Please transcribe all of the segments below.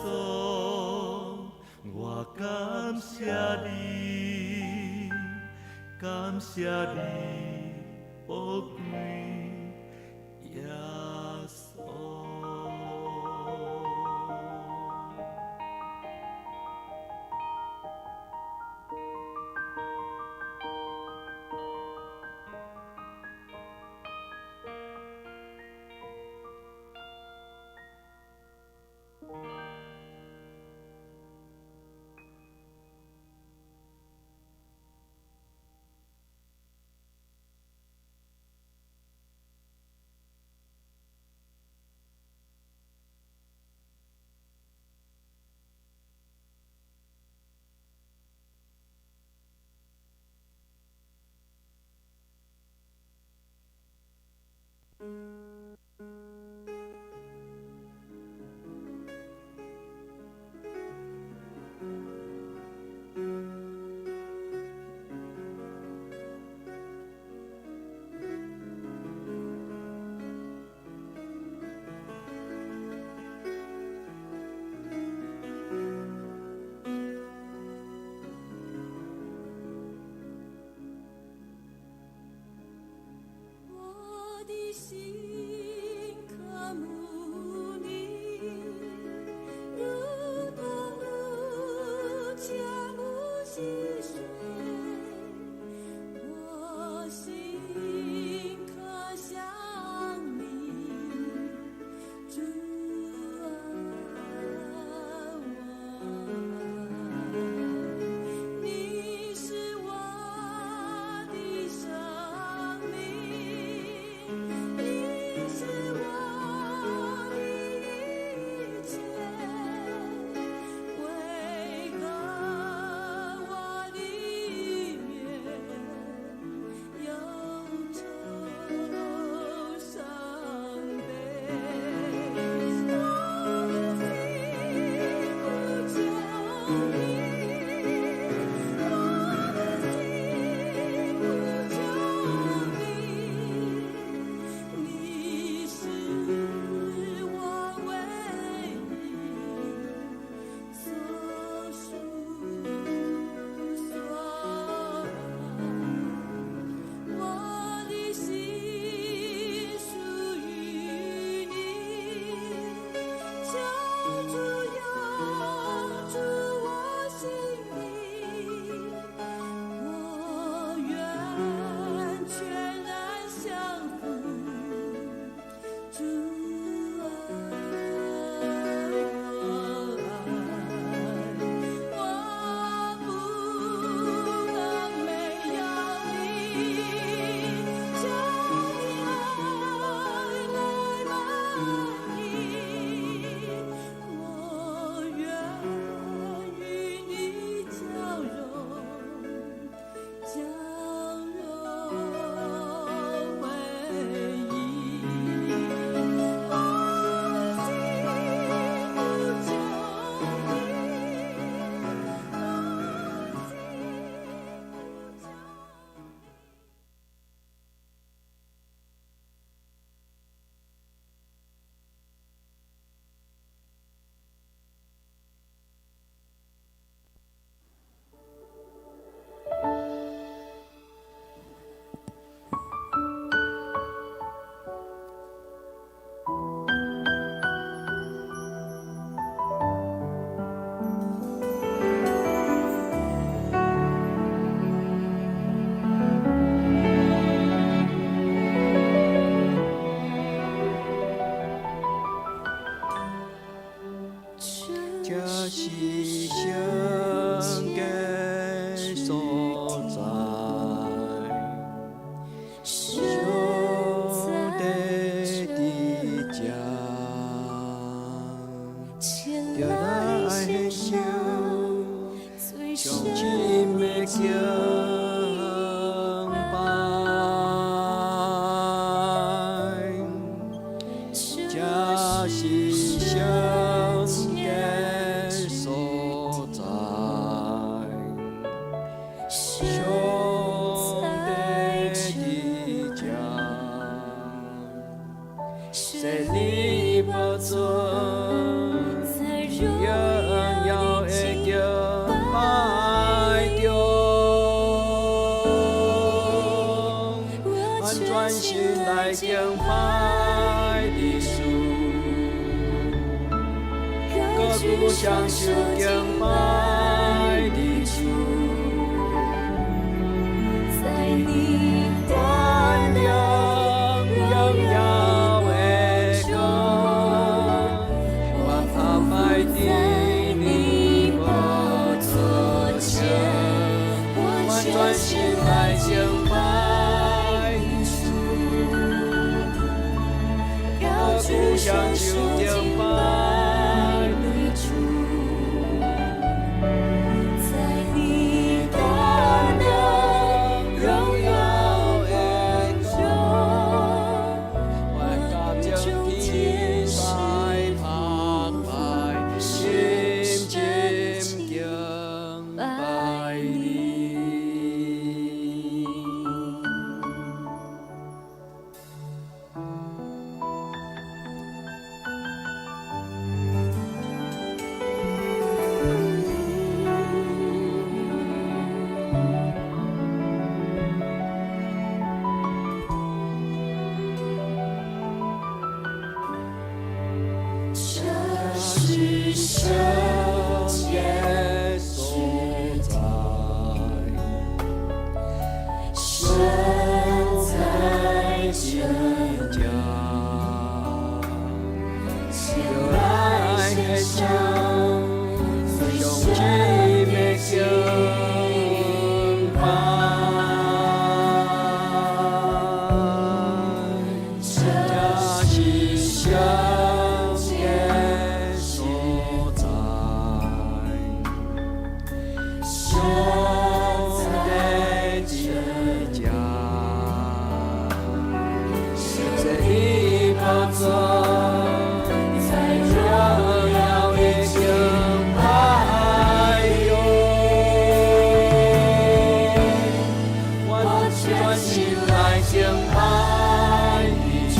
穌，我感謝你，感謝你，寶貴耶穌。我的心渴慕你，如同鹿切慕溪水。我心渴想你，主啊，我愛。你是我的生命，你是我的一切，為何我裡面憂愁傷悲？我的心呼求你，我的心呼求你，你是我唯一所屬所愛。我的心屬於你，求主永住我心裡，我願全然降服，主啊，我愛，我不能沒有你，求你愛來滿溢，我願與你交融，交融為一。我的心呼求你，我的心呼求你。這是聖潔所在，上帝佇這，著來獻上上深的敬拜。這是聖潔所在。雙手敬拜的主，在你大能榮耀的光，我徬伏佇你寶座前，我我全全心心來來敬敬拜拜你主，高舉雙手敬拜你主，在你大能榮耀的中，我與眾天天使使拍拜，深深深敬敬拜拜你。你。這是聖潔所在，神在這這前來獻上最上深的的敬敬拜。這這是是聖聖潔潔所在，神上在帝這的家，神在的你寶寶座座，在榮耀的敬敬拜拜中，我我全全心心來來敬敬拜拜你你主，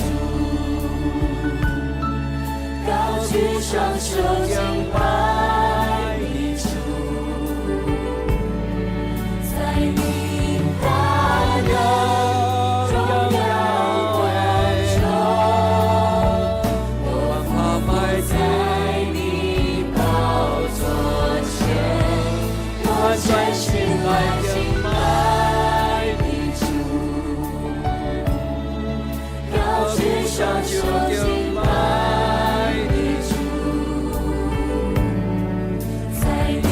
高舉雙手敬拜你主，在你大能榮耀光中，我俯伏在你寶座前，我全全心心來來敬敬拜拜你主，高舉雙手敬敬拜拜你你主，在你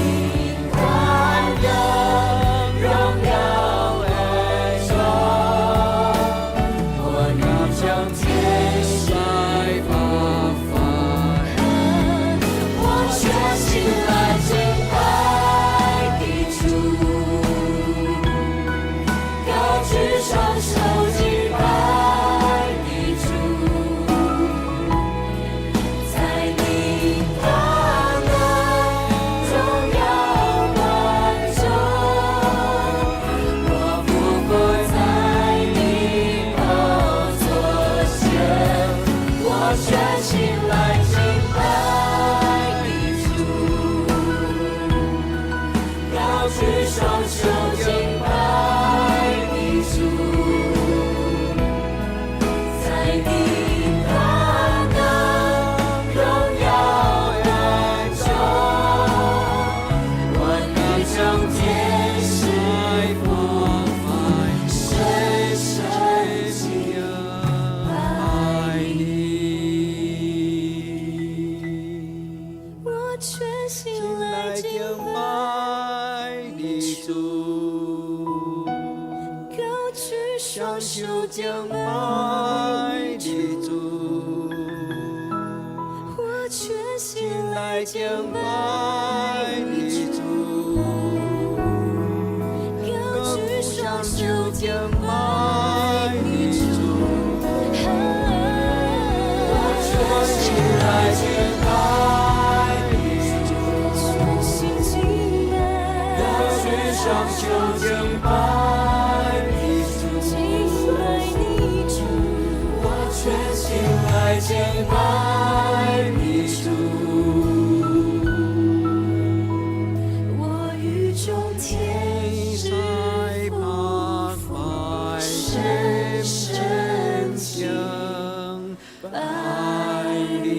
大能榮耀的中，我我與将眾天天使使拍拜，我全心來敬拜的主，高舉雙手敬拜的主，在你大能榮耀光中，我俯伏在你寶座前，我全心來敬拜的主，高舉雙手敬拜的主，在你大能榮耀光中，我與眾天使拍拜，深深敬敬拜你。你。我全心來來敬敬拜拜你主，主，高舉雙雙手手敬敬拜拜你你主，主，我全心來來敬敬拜拜你你主，主，高舉雙手雙手敬敬拜拜你你主。主，我全心心來來敬敬拜拜你主，主，全心敬拜，高舉雙手敬拜你敬主，拜你主，我全心來敬拜你主，我與眾天使拍俯伏拜，深深深敬敬拜拜你。你。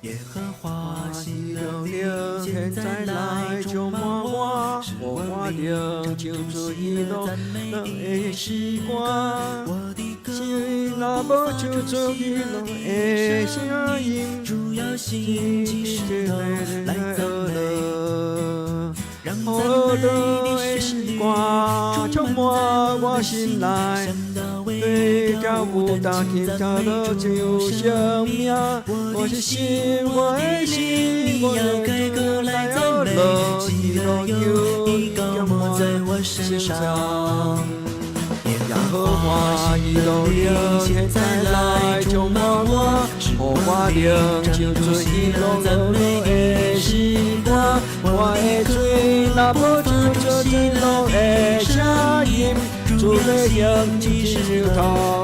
耶和華喜樂喜的現在來充滿我，予我靈唱出喜樂的詩歌。我的歌心若無唱出喜樂的聲音，主要興起石頭來讚美，讓好讚樂美的的旋律詩歌充滿我心內。像大衛對跳舞彈琴跳樂唱生命，我的心，我的心，我你要的開口來讚美，喜樂油已膏抹在我身上。耶耶和華喜樂靈現在來充滿我，予我靈唱出喜樂的詩歌。我的嘴若無唱出喜樂的聲音，主要興起石頭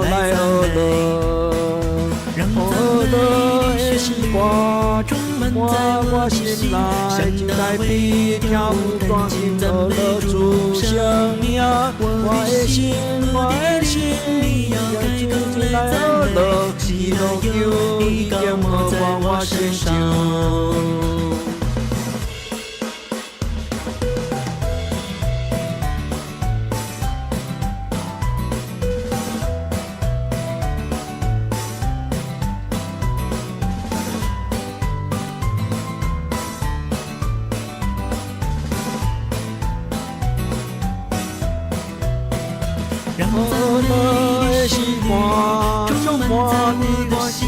來學樂。讓好讚樂美的詩的旋律歌充滿充滿在我我的心心，內，像就大代衛比跳跳舞舞彈彈琴琴学讚美乐主主生生命。命。我我的的心，心，我我的的灵，心，你要要開口出來來讚学美，乐，喜喜樂樂油油已已膏經抹在抹我我身身上。上。讓好讚樂美的的詩旋律歌充充滿在滿我我的心，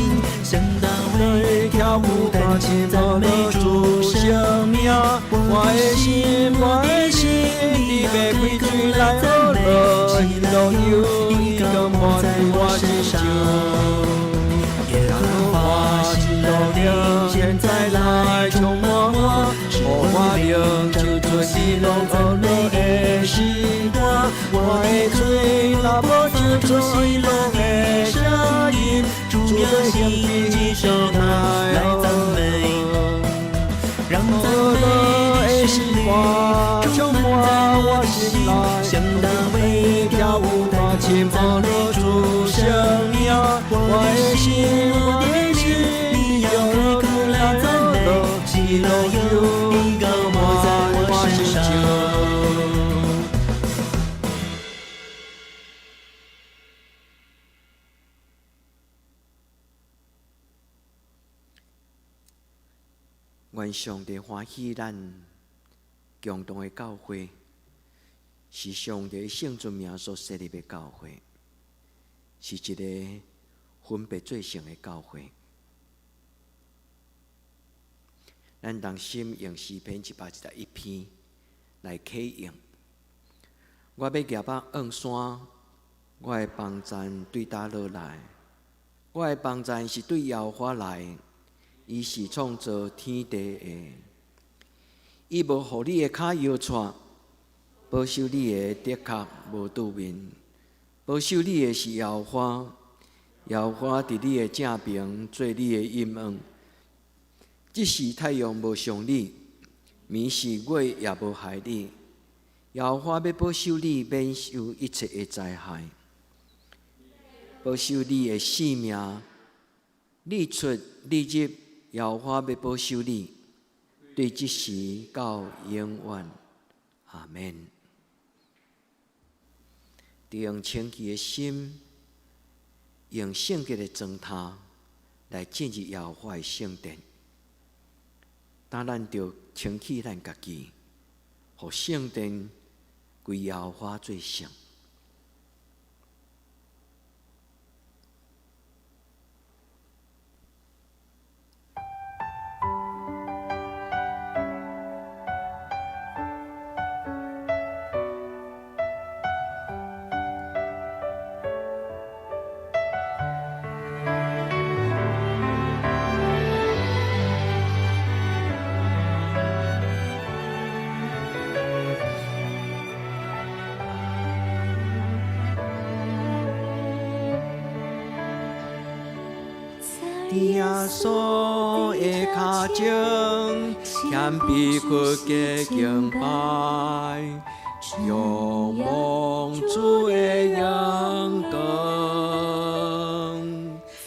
像大来衛跳舞跳舞彈彈琴琴学讚美乐主主生生命。命。我我的的心，心，我我的的心，灵，你你欲要开開口嘴來來讚学美，乐，喜喜樂樂油油已已膏膏抹抹在在我我身身上。上。耶和華喜樂的現在來充滿我，予我靈唱出喜樂讚美的的詩詩歌。歌。我我的的嘴口若若无无唱唱出出喜喜乐乐的的声声音，音，主主要要兴兴起起石头石头来来赞赞美美，让好赞乐美的诗的旋歌律充充满满在我我的心心，内，像大卫跳跳舞舞弹弹琴琴学赞美乐主主生生命。命。我我的的心，心，我我的的灵，心，你你要要开开口来口来赞赞美，美，喜喜乐乐油油已已膏膏抹抹在在我我身身上。上。願上帝歡喜咱共同的教會，是上帝聖尊名所設立的教會，是一個分別做聖的教會。咱同心用詩篇111篇來啟用。我欲舉目向山，我的幫贊對佗落來？我的幫贊是對耶和華來，伊是創造天地的。伊無予你的跤搖掣，保守你的的確無拄面。保守你的是耶和華，耶和華佇你的正爿做你的蔭影。這時太陽無傷你，暝時月也無害你。耶和華欲保守你，免受一切的災害，保守你的性命。日出日入，耶和華欲保守你，對這時到永遠。阿們。用清潔的心，用聖潔的妝頭來進入耶和華的聖殿。當咱著清潔咱家己，予聖殿歸耶和華做聖。佇耶穌的跤前，謙卑屈膝敬拜，仰望主的榮光。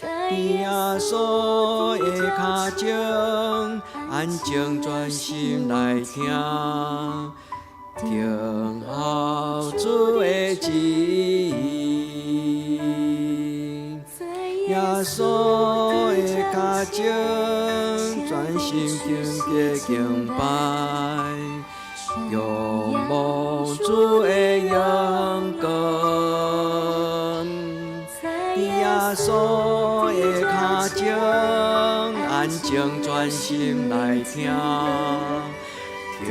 佇耶穌的跤前，安靜專心來聽，聽候主的旨意。耶穌的跤前，專心敬拜敬拜，仰望主的榮光。耶穌的跤前，安靜專心來聽，聽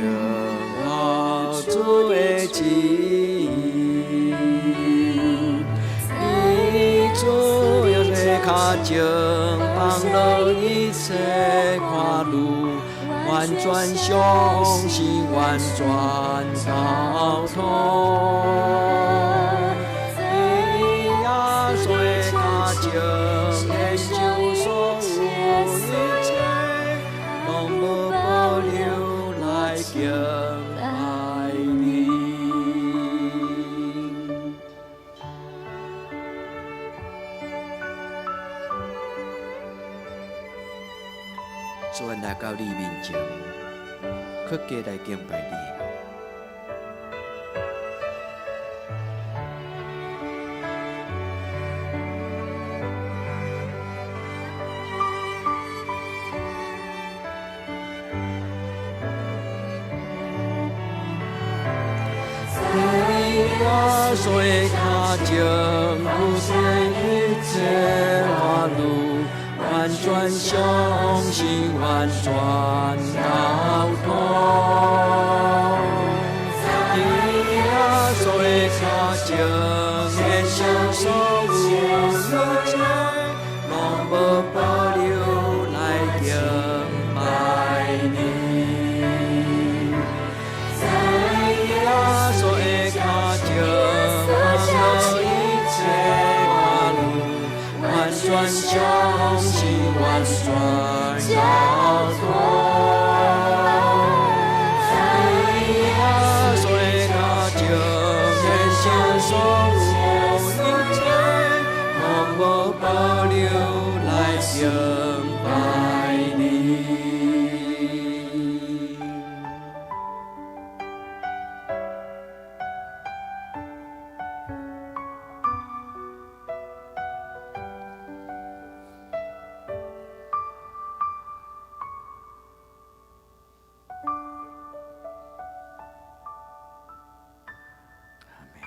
候主的旨意。主的跤前，放落一切看慮，完全相信，完全交託。耶穌的跤前，獻上所有一切，攏無保留來敬拜你。主，阮來到你面前，閣加來敬拜你。耶穌的跤前，不捨一切煩惱，完全相信，完全交託。耶穌的跤前，獻上所有一切，攏無保留來敬拜你。耶穌的跤前，放落一切煩惱，完全相信，完全交託。耶穌的跤前，獻上所有一切，攏無保留來敬拜你。阿們。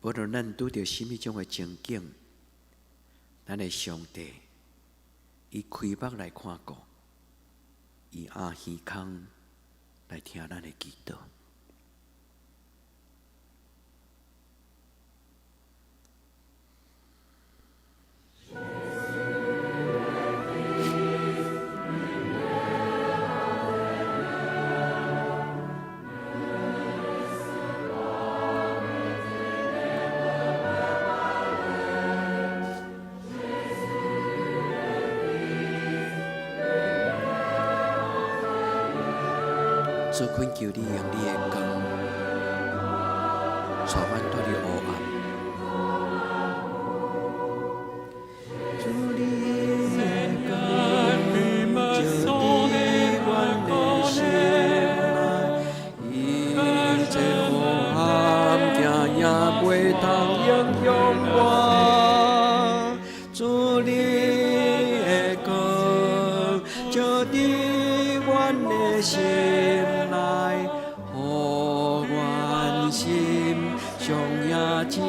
無論咱拄著啥物種的情景，咱的上帝，伊開目來看顧，伊掩耳孔來聽咱的祈禱。主懇求你用你的光，帶阮脫離黑暗。主你的光照佇阮的心內，一切黑暗驚也袂通影響我。主你的光照佇阮的心內，予阮心上也這你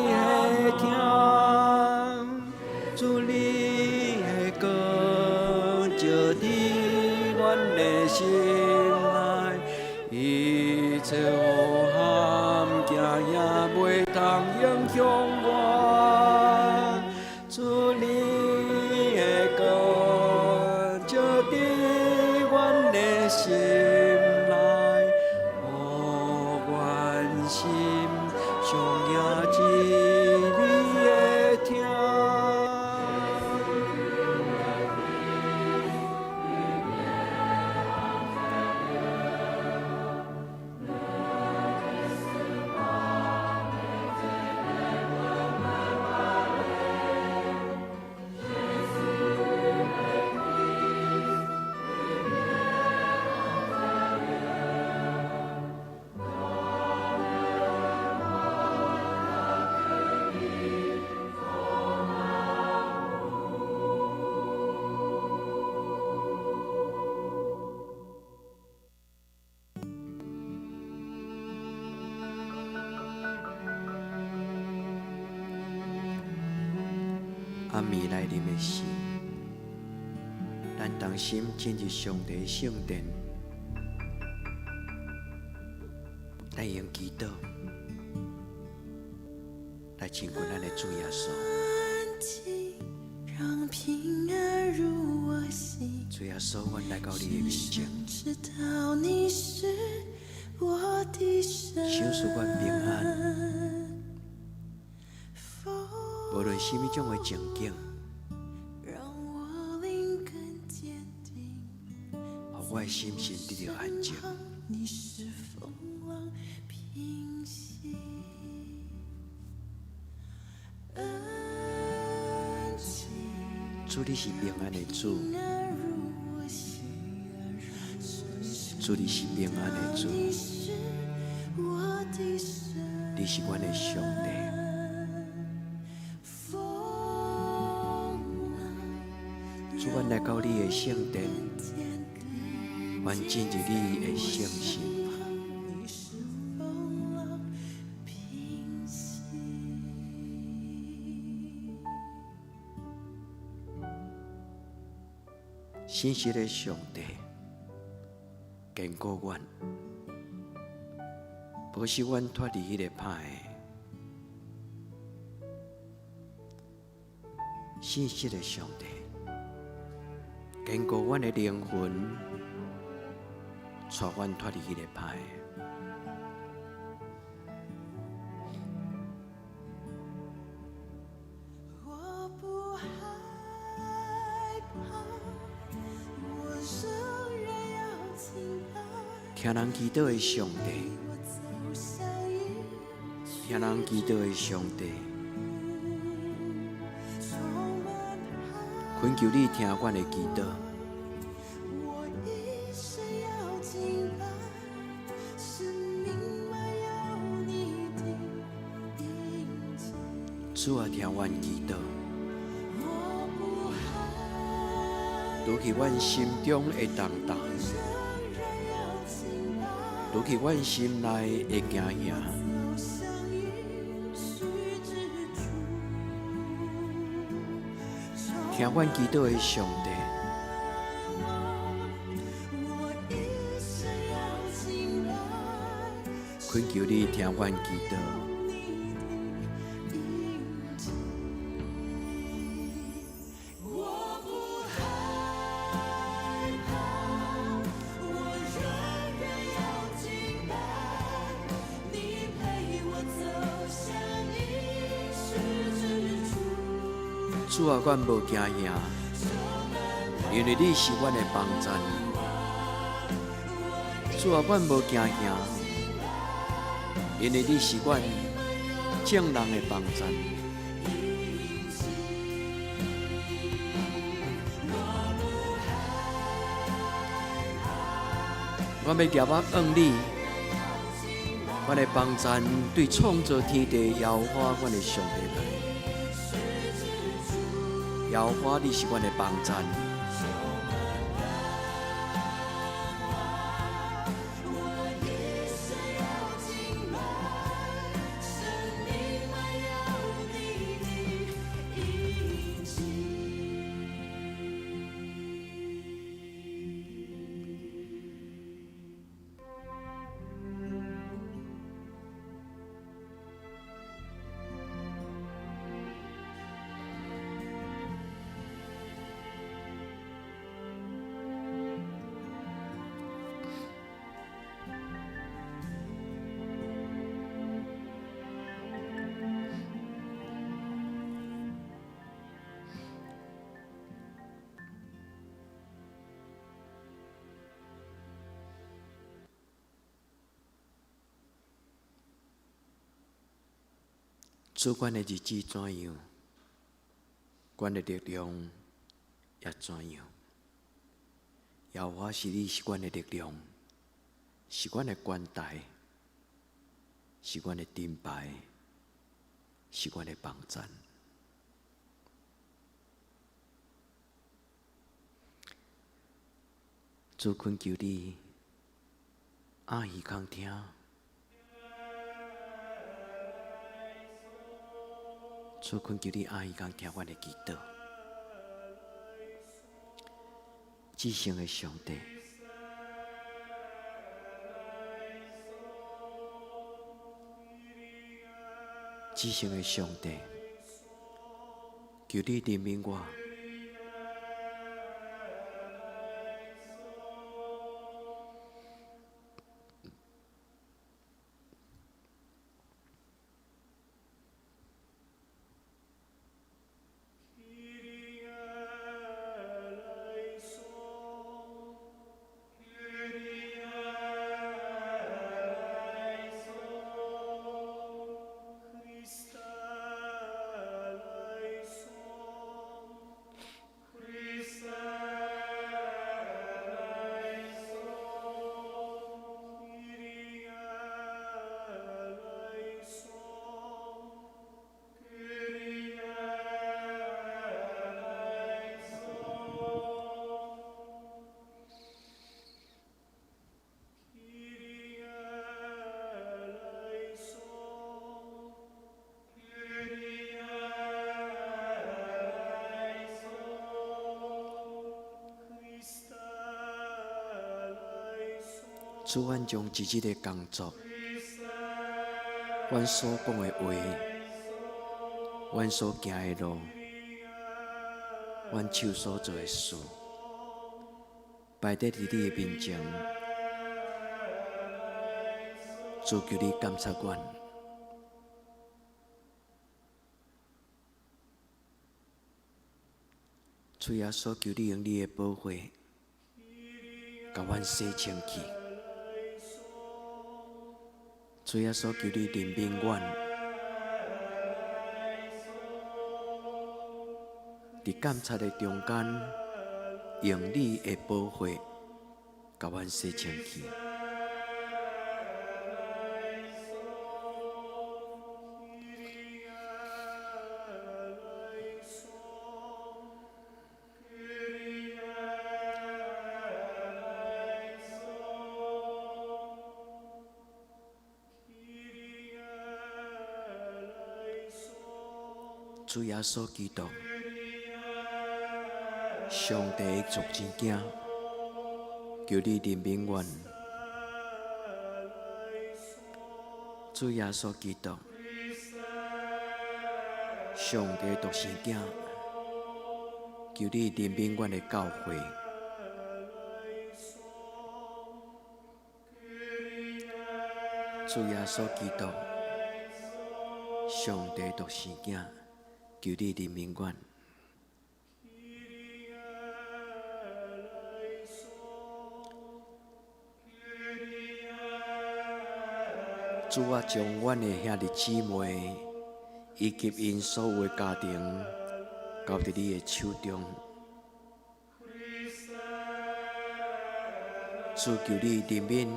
的疼。主你的光照佇阮的心內，一切黑暗驚也袂通影響我。主你的光照佇阮的心內，予阮心上也這你的疼。暗暝來臨的時，咱同心進入上帝聖殿，咱用祈禱來親近咱的主耶穌。主耶穌，阮來到你的面前，賞賜阮平安。無論啥物種的情景，予我的心神得著安靜。主，你是平安的主，主，你是平安的主，你是阮的上帝。主，阮來到你的聖殿，阮進入你的聖心。信實的上帝，堅固阮，保守阮脫離彼个歹的。信實的上帝，堅固阮的靈魂，帶阮脫離彼个歹的。聽人祈禱的上帝，聽人祈禱的上帝，懇求你聽阮的祈禱。主啊，聽阮祈禱，除去阮心中的重擔，除去阮心內的驚嚇，聽阮祈禱的上帝，懇求你聽阮祈禱。主啊，阮無驚嚇，因為你是阮的幫贊。主啊，阮無驚嚇，因為你是阮眾人的幫贊。阮欲舉目向你，阮的幫贊對創造天地耶和華，阮的上帝來。耶和華，你是阮的幫贊。主，阮的日子怎樣，阮的力量也怎樣。耶和華是你，是阮的力量，是阮的關台，是阮的盾牌，是阮的幫贊。主懇求你，阿耳孔聽。主懇求你阿耳孔聽阮的祈禱，至聖的上帝，至聖的上帝，求你憐憫我。主，阮將一日的工作，阮所講的話，阮所行的路，阮手所做的事，擺佇你的面前，主求你監察阮。主耶穌，求你用你的寶血，共阮洗清氣。主耶穌，求你憐憫阮，佇監察的中間，用你的寶血，共阮洗清氣。主耶穌基督，上帝的獨生囝，求你憐憫阮。主耶穌基督，上帝獨生囝，求你憐憫阮的教會。主耶穌基督，上帝獨生囝，求你憐憫阮。主啊，將阮的兄弟姊妹以及𪜶所有的家庭交佇你的手中。主，求你憐憫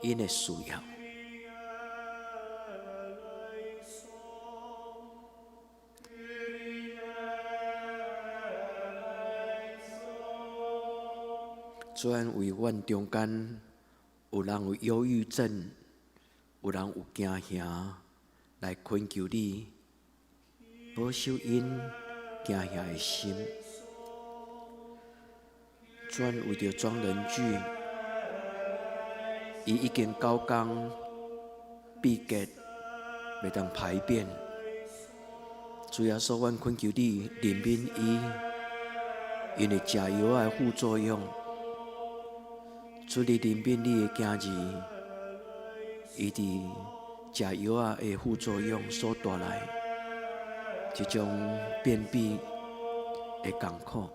𪜶的需要。主啊，為阮中間有人有憂鬱症，有人有驚嚇，來懇求你保守𪜶驚嚇的心。主啊，為著莊仁巨，伊已經9工秘結，袂當排便。主耶穌，阮懇求你憐憫伊，因為食藥仔的副作用。主，你憐憫你的囝兒，伊佇食藥仔的副作用所帶來這種便秘的艱苦。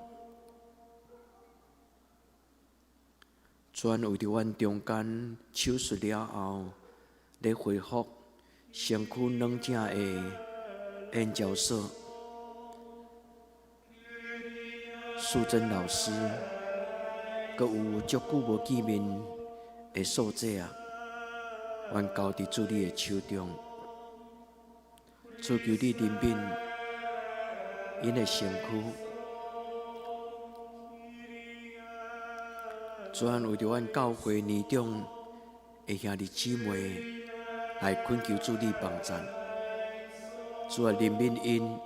主啊，為著阮中間手術了後，咧恢復身軀軟正的研究所，素貞老師，閣有足久無見面的素姐啊，阮交佇主你的手中，主，求你憐憫𪜶的身軀。主啊，為著阮教會年長的兄弟姊妹來懇求主你幫贊。主啊，憐憫𪜶，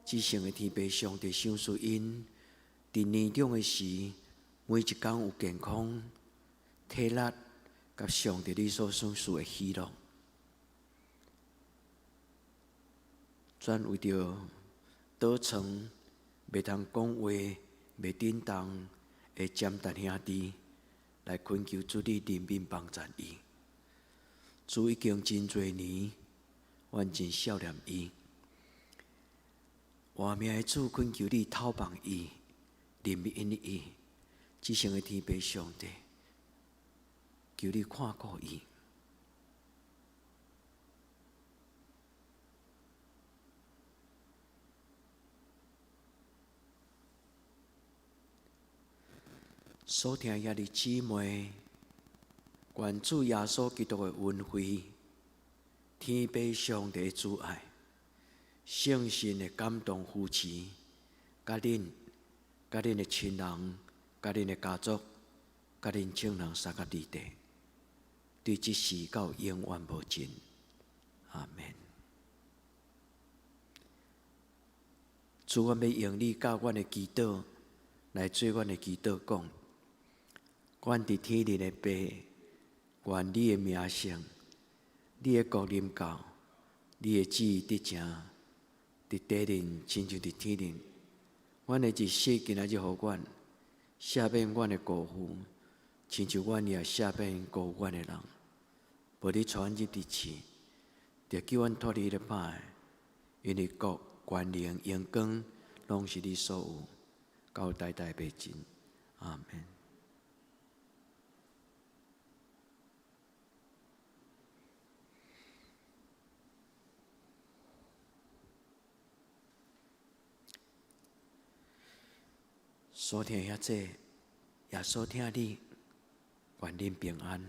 至聖的天父上帝賞賜𪜶，佇年長的時，每一工有健康、體力，佮上帝你所賞賜的喜樂。主為著倒床袂通講話、袂振動的詹達兄弟，來懇求主你憐憫幫贊伊。主已經真濟年，阮真想念伊。活命的主，懇求你透放伊，憐憫伊，至聖的天父上帝，求你看顧伊。所聽兄弟姊妹，願主耶穌基督的恩惠、天父上帝的慈愛、聖神的感動扶持，佮恁、佮恁的親人、佮恁的家族、佮恁眾人三甲地地，對這時到永遠無盡。阿們。主，阮欲用你教阮的祈禱來做阮的祈禱，講：阮佇天頂的父，願你的名聖，你的國臨到，你的旨意得成，佇地頂親像佇天頂。阮的日食今仔日予阮，赦免阮的過犯，親像阮也赦免過犯阮的人。無你帶阮入佇試，著救阮脫離彼个歹的，因為國、權能、榮光，攏是你所有，到代代袂盡。阿們。所疼遐濟，耶穌疼你，願恁平安。